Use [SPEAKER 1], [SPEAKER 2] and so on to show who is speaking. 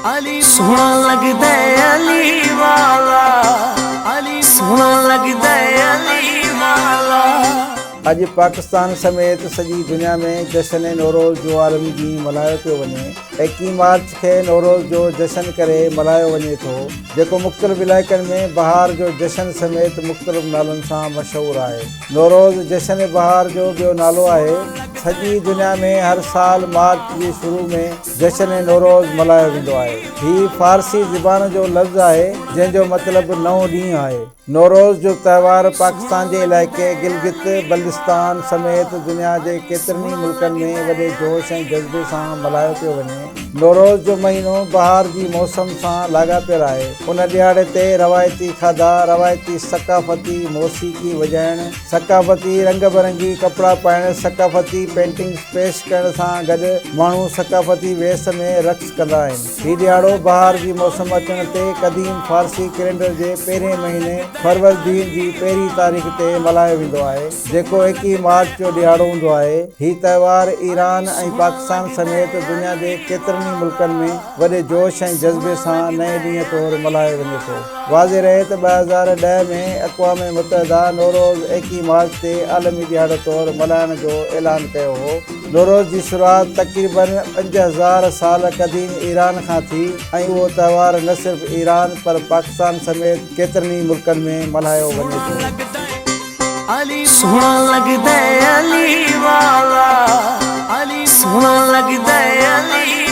[SPEAKER 1] ਸੋਹਣਾ ਲੱਗਦਾ ਅਲੀ ਵਾਲਾ, ਸੋਹਣਾ ਲੱਗਦਾ ਅਲੀ ਵਾਲਾ।
[SPEAKER 2] اڄ پاڪستان سميت سڄي دنيا ۾ جشن نوروز جو عالمي ڏينهن ملهايو پيو وڃي. 21 مارچ کي نوروز جو جشن ڪري ملهايو وڃي ٿو، جيڪو مختلف علائقن ۾ بهار جو جشن سميت مختلف نالن سان مشهور آهي. نوروز جشن بهار جو ٻيو نالو آهي. سڄي دنيا ۾ هر سال مارچ جي شروع ۾ جشن نوروز ملهايو ويندو آهي. هي فارسي زبان جو لفظ آهي، جنهن جو مطلب نئون ڏينهن آهي. نوروز جو تهوار پاڪستان جي علائقي گلگت بلتستان سميت دنيا جي ڪيترن ئي ملڪن ۾ وڏي جوش ۽ جذبي سان ملهايو پيو وڃي. نوروز جو مهينو بهار جي موسم سان لاڳاپيل آهي. ان ڏهاڙي تي روايتي کاڌا، روايتي ثقافتي موسيقي وڄائڻ، ثقافتي رنگ برنگي ڪپڙا پائڻ، ثقافتي پينٽنگز پيش ڪرڻ سان گڏ ماڻهو ثقافتي ويس ۾ رقص ڪندا آهن. هي ڏهاڙو بهار جي موسم اچڻ تي قديم فارسي ڪئلينڊر جي پهرين مهيني فروردين جي پهرين تاريخ تي ملهايو ويندو آهي، جيڪو 21 مارچ جو ڏهاڙو هوندو آهي. هي تهوار ايران ۽ پاڪستان سميت دنيا جي ڪيترن ئي ملڪن ۾ وڏي جوش ۽ جذبي سان نئين ڏينهن طور ملهايو وڃي ٿو. واضح رهي ته 2010 ۾ اقوام متحده نوروز 21 مارچ تي عالمي ڏهاڙو طور ملهائڻ جو اعلان ڪيو هو. نوروز جي شروعات تقريباً 5000 سال قديم ايران کان ٿي ۽ اهو تهوار نه صرف ايران پر پاڪستان سميت ڪيترن ئي ملڪن ۾ ملهايو وڃي ٿو.
[SPEAKER 1] سوهڻا لڳدا علي والا، سوهڻا لڳدا علي